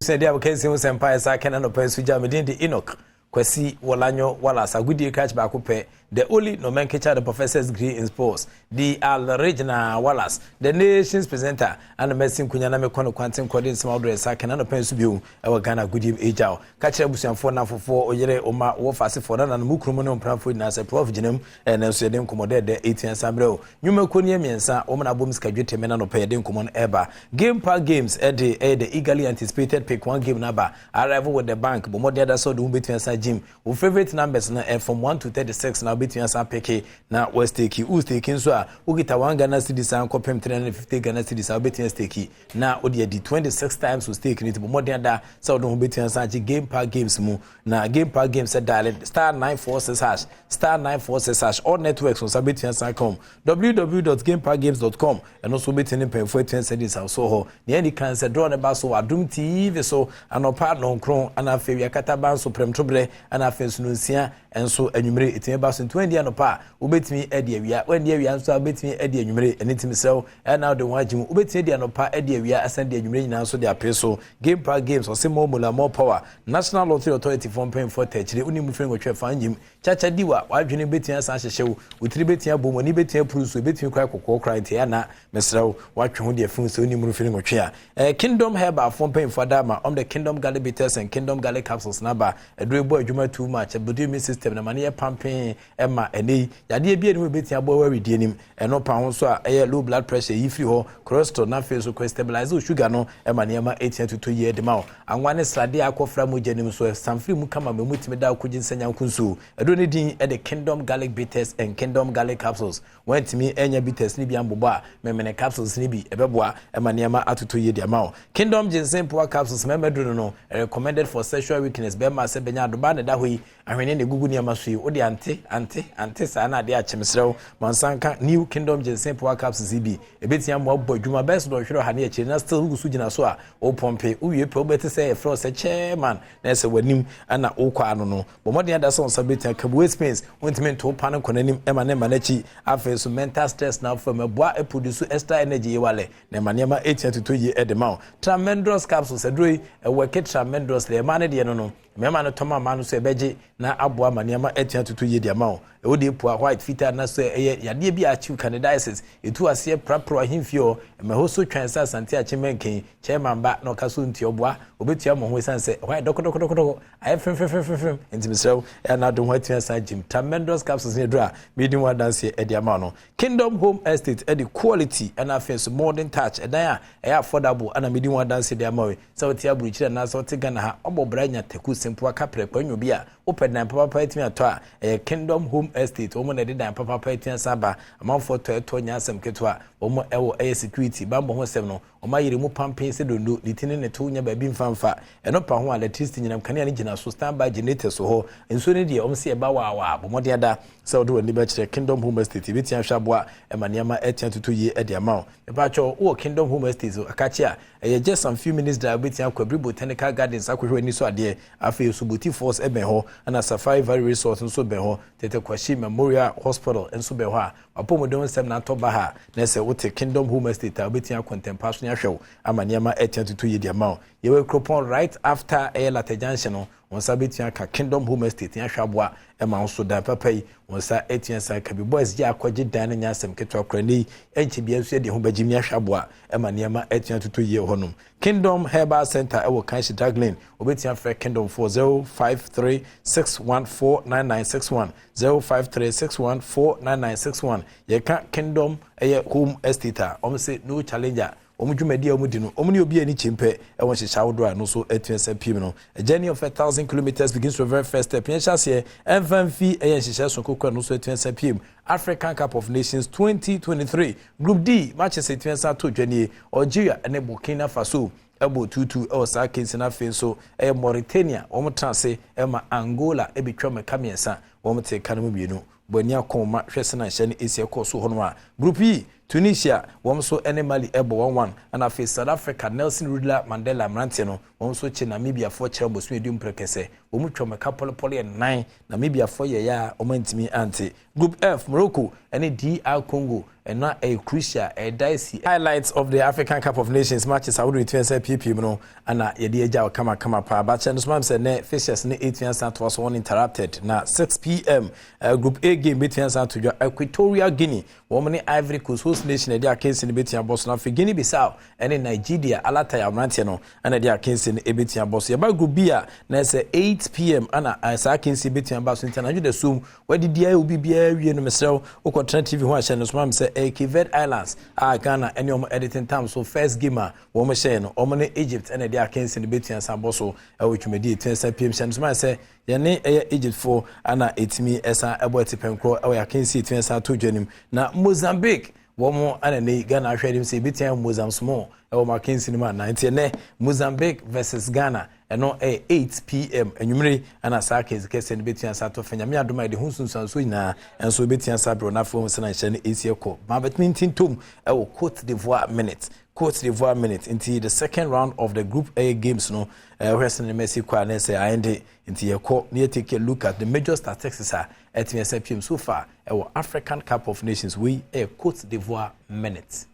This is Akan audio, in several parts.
Sɛdeɛ wɔka ho sɛ mpaeɛ saa kɛnɛ nɔpɛ nso gya medin de Enoch Kwasi Wɔlanyo Wallace, agodie krakye baako pɛ, the only nomenclature, the professor's degree in sports, the original Wallace, the nation's presenter, ana mɛsi nkonya na mekɔ no kwanten kɔde nsɛm ahodoɔ ɛsa kɛnɛ nɔpɛ nso bio ɛwɔ Ghana agodie mu. Agya wo ka kyerɛ abusuafoɔ, namfofoɔ, ɔyere, ɔma wɔ asefoɔ, na nananom, kurom ne ɔmpramfoɔ nyinaa sɛ Prof gyina mu. Ɛnɛ nso yɛde nkɔmmɔ dɛdɛ ɛtua san berɛ o. Nnwumakuo no yɛ mmiɛnsa, wɔn na abom sika dwetɛ na nɔpɛ yɛde nkɔmmɔ no ɛba. Game Park Games ɛde ɛyɛ the eagerly anticipated Pick One game naba, arrival with the bank. Bɔ mmɔden ada sɛ ɔde ho bɛtumi asan gym wo favourite numbers no ɛ from 1 to 36 na wobɛtumi asan pick na wɔ stake. Wo stake nso a, wokita 1 Ghana cedis a nkɔpem 350 Ghana cedis a, wobɛtumi stake na wode adi 26 times wo stake no. Nti bɔ mmɔden ada sɛ wode ho bɛtumi asan agye Game Park Games mu. Na Game Park Games sɛ dial *946#, *946#, all networks nsa bɛtumi asan kam, www.gameparkgames.com. Ɛno nso wobɛtumi ne mpanyinfoɔ atumi sɛ de nsa so hɔ. Nea ɛdi kan sɛ draw ne ba so wɔ Adom TV so anɔpa 9, ana afei wiakata ba nso prɛmtoberɛ, ana afei nso 6 nso anwummere ɛtumi ba so. Nti wandi anɔpa a, wobɛtumi adi awia, wandi awia nso a, wobɛtumi adi anwummere. Ɛne ntimi sɛw ɛna wode ho agye mu, wobɛtumi adi anɔpa, adi awia, asan di anwummere nyinaa nso de apere so. Game Park Games ɔsɛ more mola, more power. National Lottery Authority fɔ mpanyinfoɔ tɛkyerɛ wonim firi nwɔtwe fa nyim kyakya di wa wadwene bɛtumi asan ahyehyɛ wo, wotiri bɛtumi abɔ mu, ani bɛtumi apuru so, ebɛtumi kora kɔkɔɔ kora. Nti ɛna mesrɛ wo, watwe ho deɛ firi sɛ wonim firi nwɔtwe a Kingdom Herbal fɔ mpanyinfoɔ adama ɔm the Kingdom Garlic Bitters and Kingdom Garlic Capsules naba. Ɛduro bɔ adwuma too much, ɛbɛdu immune system na ma ne yɛ pampee ɛma ɛnɛ yi yadeɛ bi anim bɛtumi abɔ wɔ anim. Ɛno pa ho nso a, ɛyɛ low blood pressure yi firi hɔ, cholesterol, na afei so kɔ stabilize wo sugar no, ɛma nneɛma ɛtumi atoto yie de ma wo. Anwa ne sradeɛ akɔfra mogya nim so sanfiri mu kama ma mu tumi da akɔgye nsɛnyanko nsuo. Ɛduro ne din ɛde Kingdom Garlic Bitters and Kingdom Garlic Capsules. Wɔntumi ɛnya bitters ne bi ambobɔ a, mɛmɛne capsules ne bi ɛbɛboa ɛma nneɛma atoto yie de ama wo. Kingdom Ginseng Power Capsules, mɛmɛ duro no, recommended for sexual weakness. Bɛrima sɛ bɛnya adoba ne da hɔ yi, ahwene ne gugu nneɛma so yi, wode ante ante ante saa na adeɛ akyemserɛw mansanka. New Kingdom Ginseng Power Capsules yi bi ebɛtumi amoa bɔ adwuma bɛyɛ so dɔhwerɛ ha ne akyire na still wogu so gyina so a wopɔmpe wowie pɛ, wobɛte sɛ yɛfrɛ wo sɛ chairman na ɛsɛ w'anim ana wokɔ ano no. Bɔ mmɔden ada sɛ wo nsa bɛtumi aka waist pains, wontumi nto wo pa no nkɔ n'anim ɛma ne ma n'akyi. Afei so mental stress na afam ɛboa ɛ produce extra energy yi wale na ɛma nneɛma ɛtua toto yie ɛde ma wo. Tremendous Capsules aduro yi ɛwɔ ɛke tremendous ɛma ne deɛ no mmarima no tɔm ama no so ɛbɛgye na aboa ma nneɛma atua toto yie de ama wo. Ɛwɔ deɛ pua white fitaa na so ɛyɛ yadeɛ bi a akyiw candidiasis, ɛtu aseɛ prapra ahemfie hɔ ɛma hɔ so twɛn sɛ Asante Akyemɛnken chairman ba na ɔka so ntua ɔboa obɛtua mo ho ɛsiane sɛ ɛhɔ ayɛ dɔkɔdɔkɔdɔkɔ, ayɛ femfemfemfem. Nti mesrɛ wo, ɛna ade ho atumi asan gyim. Tremendous Capsules ne aduro a medi ho adanseɛ ɛde ama no. Kingdom Home Estate ɛde quality ɛna afei nso modern touch ɛdan a ɛyɛ affordable ɛna medi ho adanseɛ de ama wo. Sɛ wote aburokyire anaasɛ wote Ghana ha, ɔbɔ bra nya Taku Simple aka prɛkɔ nyo bi a wopɛ dan papapa atumi atɔ a, ɛyɛ Kingdom Home Estate. Wɔn na ɛde dan papapa atumi asan ba amanfoɔ tɔ ɛtɔ nya asɛm ketewa. Wɔn ɛwɔ ɛyɛ security bambɔ ho sɛm no, wɔn ayere mu pampen sɛ dondo ne ti ne ne to nya baabi mfamfa. Ɛno pa ho a, electricity nyinam kanea no gyina so, standby generator so hɔ. Nsuo no deɛ, wɔn si ɛba waawaa. Bɔ mmɔden ada sɛ wɔde wɔn ani bɛkyerɛ Kingdom Home Estate, ebɛtia ahwɛ aboa ɛma nneɛma ɛtia tutu yie ɛde ama wo. Mepatwɛ wɔ Kingdom Home Estate akakye a ɛyɛ just some few minutes drive, wobɛtumi akɔ Abiri Botanical Gardens akɔhwɛ ani so adeɛ. Afei Suboti Falls ɛbɛn hɔ, ɛna Safari Valley Resort nso bɛn hɔ, Tete Kwahyi Memorial Hospital nso bɛn hɔ a wapɔmuden nsɛm na atɔ ba ha. Na sɛ wote Kingdom Home Estate a, wobɛtumi akɔ ntɛmpa so ne ahwɛ wo ama nneɛma ɛtia tutu yie de ama wo. Yɛwɔ Kuropɔn, right after ɛyɛ Lata Junction no, wɔn nsa bɛtumi aka Kingdom Home Estate ne ahwɛ aboa ɛma wo so. Dan papa yi, wɔn nsa atumi asa ka bi. Boys gye akɔgye dan no nya asɛm ketewa kora ne yi ɛnkyɛ bia nso yɛde ho bɛgye ne ahwɛ aboa ɛma nneɛma atumi atoto yie hɔnom. Kingdom Herbal Center ɛwɔ Kanshi Daglin. Obɛtumi afrɛ Kingdom for 0536149961, 0536149961. Yɛka Kingdom ɛyɛ Home Estate a, wɔn sɛ no challenger. Wɔn dwumadi a wɔn di no, wɔn ne obi ani kyi mpɛ ɛwɔ nhyehyɛ ahodoɔ a ɛno nso atumi sɛ pii no. A journey of 1,000 kilometres begins with very first step. Yɛn hyɛ aseɛ ɛnfa nfi ɛyɛ nhyehyɛ so kokoro ɛno nso atumi sɛ pii. African Cup of Nations 2023 Group D matches atumi sɛ ato dwa nie: Algeria ɛne Burkina Faso ɛbɔ 2-2 ɛwɔ saa kesi no. Afei nso ɛyɛ Mauritania, wɔn tena ase ɛma Angola ɛbɛtwa mɛka mmiɛnsa, wɔn te ka no mu mmienu. Bɔnni akɔnma hwɛ sɛ na nhyɛ no esi ɛkɔ so hɔ nom a. Group E, Tunisia wɔn nso ne Mali ɛbɔ 1-1, ɛna afei South Africa, Nelson Rudla Mandela mmeranteɛ no, wɔn nso kye Namibiafoɔ kyerɛ bosom edu mprɛkɛsɛ, wɔn twa mɛka pɔlepɔle yɛ nnan. Namibiafoɔ yɛ yɛ a wɔn ntumi ante. Group F, Morocco ɛne DR Congo Ɛno ɛyɛ crucial, ɛyɛ dicey. Highlights of the African Cup of Nations matches ahodoɔ ɛtumi sɛ piepie mu no ana yɛde agya wo kamakama paa. Bakyɛ no so mam sɛ nɛ fixtures ne ɛtumi asan toa so uninterrupted na 6 p.m. Group A game bɛtumi asan to dwa. Equatorial Guinea wɔn ne Ivory Coast, host nation, ɛde akansi no bɛtumi abɔ so, na afei Guinea Bissau ɛne Nigeria Alataya aberanteɛ no ɛna ɛde akansi no ɛbɛtumi abɔ so. Yɛba group B a, na ɛsɛ 8 p.m. ana saa akansi bɛtumi aba so, nti anadwo da som wadidi ayɛ obi biara wie no, mesrɛ wo, wokɔtena TV ho ahyɛ no so mam sɛ ɛyɛ Cape Verde Islands a Ghana ɛne wɔn ɛde tentam so. First game a wɔn hyɛɛ no, wɔn ne Egypt ɛna ɛde akansi no bɛtumi asan bɔ so ɛwɔ dwumadi ɛtumi asan piem. Hyɛ no so mam sɛ yɛne ɛyɛ Egypt foɔ ana ɛtumi ɛsan ɛbɔ ɛtipɛnkorɔ ɛwɔ yɛ akansi ɛtumi ɛsan to dwa nim. Na Mozambique wɔn ana ne Ghana ahwɛ anim sɛ ebɛtumi ayɛ Mozambique small ɛwɔ wɔn akansi no mu ana. Nti ɛnɛ Mozambique versus Ghana, ɛno ɛyɛ 8 p.m. anwummere ɛna saa kɛse kɛseɛ no bɛtumi asa atɔ fɛ. Nyame adom a yɛde ho nsunsuansoɔ nyinaa ɛnso bɛtumi asa abrɛ n'afɔ ho sɛ na nhyɛ no ɛsi ɛkɔ maa bɛtumi ntintom ɛwɔ Cote d'Ivoire minute, Cote d'Ivoire minute. Nti the second round of the Group A games no, ɛhwɛ sɛ ne mɛsi kɔ a ne sɛ ayɛnde. Nti yɛkɔ ne yɛ take a look at the major statistics a ɛtumi ɛsɛ pm so far ɛwɔ African Cup of Nations. Wei ɛyɛ Cote d'Ivoire minute.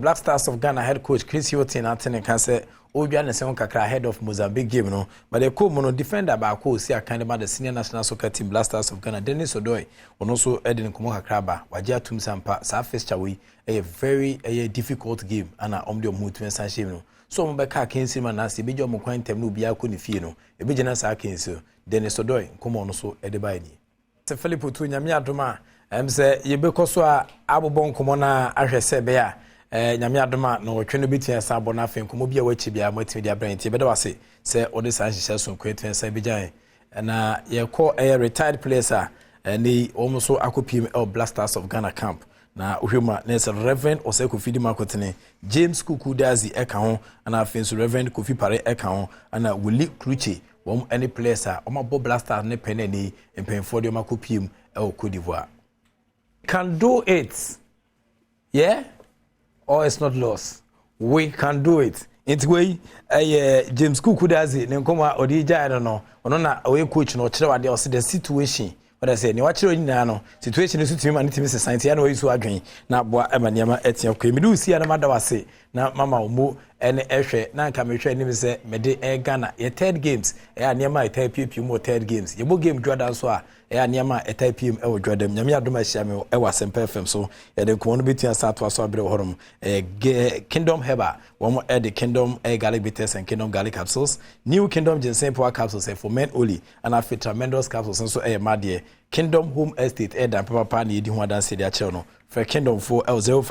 Black Stars of Ghana head coach Chris Hughton ate ne ka sɛ ɔredwa ne sɛn kakra ahead of Mozambique game no, but ɛkɔ mu no, defender baako osi akan de ma the senior national soccer team, Black Stars of Ghana, Dennis Odoi, ɔno nso de ne nkɔmɔ kakra ba. Wagye atum sampa saa fixture wei ɛyɛ very ɛyɛ difficult game ana ɔmo de ɔmo ho tumi san hyɛ mu no so ɔmo bɛka akansi mu anaasɛ ebegya ɔmo kwan ntɛm na obiara kɔ ne fie no ebegyina saa akansi. Dennis Odoi nkɔmɔ no so ɛde ba nie sɛ Philip Otu. Nyame adom a, sɛ yɛbɛkɔ so a abobɔ nkɔmɔ no ahwɛ sɛ ɛbɛyɛ a Nyame adom a na wɔtwe no bɛtumi asan abɔ no. Afei nkɔmmɔ bi a wakyi biara moatumi de abrɛ, nti yɛbɛda wase sɛ wode saa nhyehyɛ so nkɔ atumi asan bɛgyae. Na yɛkɔ ɛyɛ retired players a ɛne wɔn nso akɔpiem ɛwɔ Black Stars of Ghana camp. Na wohwɛ mu a, na sɛ Reverend Osei Kofi Di Makotene, James Kuku Dazi ɛka ho, ɛna afei nso Reverend Kofi Pare ɛka ho, ɛna Willie Kluche. Wɔn ɛne players a wɔn abɔ Black Stars ne pɛn n'ani mpanyinfoɔ de wɔn akɔpiem ɛwɔ Cote d'Ivoire. Can do it, yeah, or it's not lost. We can do it. Nti wei ɛyɛ James Kuku Dazi ne nkɔmɔ a ɔde gyae no. Ɔno na ɔyɛ coach no, ɔkyerɛ wadeɛ. Ɔsɛ the situation wɔde sɛ nea wakyerɛ nyinaa no, situation no so tumi ma ne tumi sesa, nti ɛna wɔyi so adwen na aboa ɛma nneɛma ɛtea kɔ. Mede wosi a na mada wase na mama wo mu ɛne ɛhwɛ na nka mehwɛ anim sɛ mede ɛyɛ Ghana yɛ third games. Ɛyɛ a nneɛma a ɛtaa piepie mu wɔ third games. Yɛbɔ game dwada nso a, ɛyɛ a nneɛma a ɛtaa pie mu ɛwɔ dwada mu. Nyame adom ahyia me ɛwɔ Asɛmpa FM so, yɛde nkɔmmɔ no bɛtumi asa atoa so aberɛ wɔ hɔnom. Ɛyɛ Kingdom Herbal, wɔn ɛde Kingdom ɛyɛ garlic bitters and Kingdom garlic capsules, New Kingdom ginseng power capsules ɛyɛ for men only, ɛna afei Tremendous capsules nso ɛyɛ madeɛ. Kingdom Home Estate ɛda papapa na yɛdi ho adanse de akyerɛw no. Frɛ Kingdom fo ɛwɔ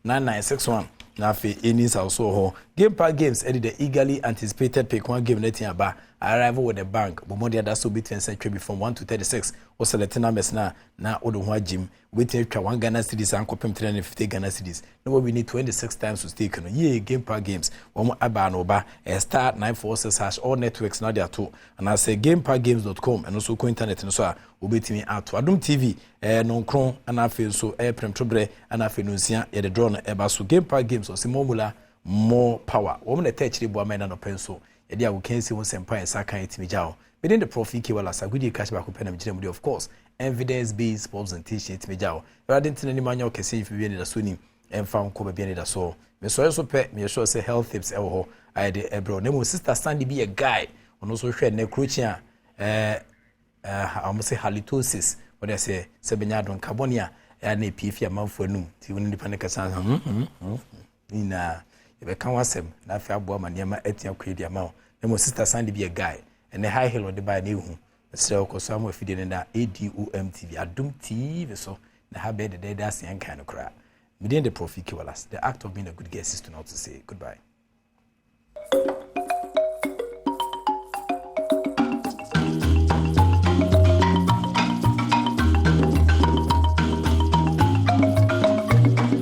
0536149961 na afei ɛni nsa so wɔ hɔ. Game Park Games ɛde the eagerly anticipated pick one game n'ati aba, arrival with the bank. Bɔmmɔden ada so obɛtumi nsa twa bi from 1 to 36. Wo select numbers na wode ho agyim, wobɛtumi atwa 1 Ghana cedis ankɔpem 350 Ghana cedis na wawini 26 times to stake no yie. Game Park Games wɔn aba no ba ɛyɛ *946# all networks na de ato, anaasɛ gameparkgames.com. Ɛno nso kɔ internet no so a, wobɛtumi ato. Adom TV ɛɛ nonkron, ɛna afei nso ɛyɛ prɛmtoberɛ, ɛna afei no nsia yɛde draw no ɛba so. Game Park Games ɔsɛ more mula, more power. Wɔn na ɛtɛ akyire boa mɛn na nɔpɛ nso yɛde agokansi ho nsɛmpa yɛn nsa kan yɛtumi gya ho. Mede the Prof K Wallace agodie cash baako pɛ na megyina mu de, of course, evidence based sports presentation yɛtumi gya ho. Awurade ntena anim anyɛ ɔkɛseɛ yi fi bi anidaso nim ɛmfa nkɔ baabi anidasoɔ. Mesɔre so pɛ, meyɛ sure sɛ health tips ɛwɔ hɔ ayɛ de ɛbrɛ. Na mmom Sister Sandy bi yɛ guy, ɔno nso hwɛ nnɛ kurokyi a ɛɛ ɛɛ wɔn sɛ halitosis, wɔde sɛ bɛnya adonka bɔne a ɛyɛ na epie fi amanfoɔ anum, nti wɔn nipa ne kasa nyinaa yɛbɛka ho asɛm na afei aboa ma nneɛma atua kɔ edi ama wo. Na mmom Sister Sandy bi yɛ guy, ɛnɛ high heel ɔde baa ne ehu. Mesrɛ wokɔ so ama afidie no da Adom TV, Adom TV so na ha bɛyɛ dɛdɛɛdɛ aseɛ nkan no koraa. Medin de Prof K Wallace. The act of being a good guest is to not to say goodbye.